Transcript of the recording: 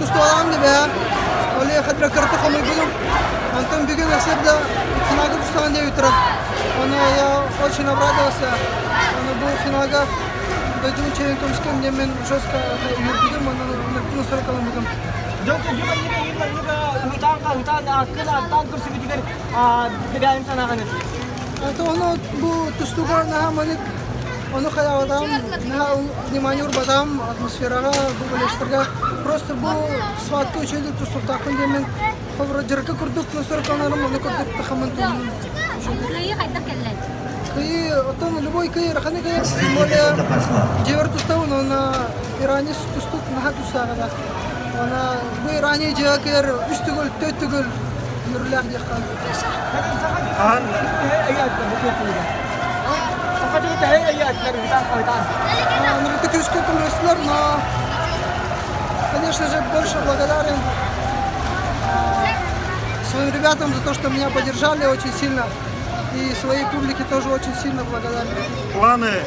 Тустубатаҕым да бэйэ. Ол хатра кырты хомуйбутум. Онтон бүгүн өссө да финалга тустаҕын диэбиттэрэ. Ону я очень обрадовался. Ону бу финалга дойдум чэйин көмүскэм диэн жестко үөрбүтүм, онон сорокаламмытым. Дьон манныга иин манныга ыһытаан хаһытаан ааккын ааттаан көрсүбүтүгэр бэйэҥ санааҕын Это ону бу тустууга наһаа маннык ону хайаабатаҕым, наһаа внимание урбатаҕым атмосфераҕа, бу болельщиктарга просто бу схватка үчүгэйдик тустуохтаахпын диэммин холобура дьарыкка курдук сорокаланарым ону курдук тахаммын туһунан. Кыайыы хайдах кэллэ? Кыайыы, оттон любой кыайыы ыараханы кыайар, тем более дьиэбэр тустабын уонна иранец тустук наһаа тустааҕа. Уонна бу Ирания дьиэҕэ кыайар үс төгүл, төрт төгүл үөрүүлээх диэххэ. Нұрты күүскэ көмөлөстүлэр, но, конечно же, больше благодарен своим ребятам за то, что меня поддержали очень сильно. И своей публике тоже очень сильно благодарен. Планы.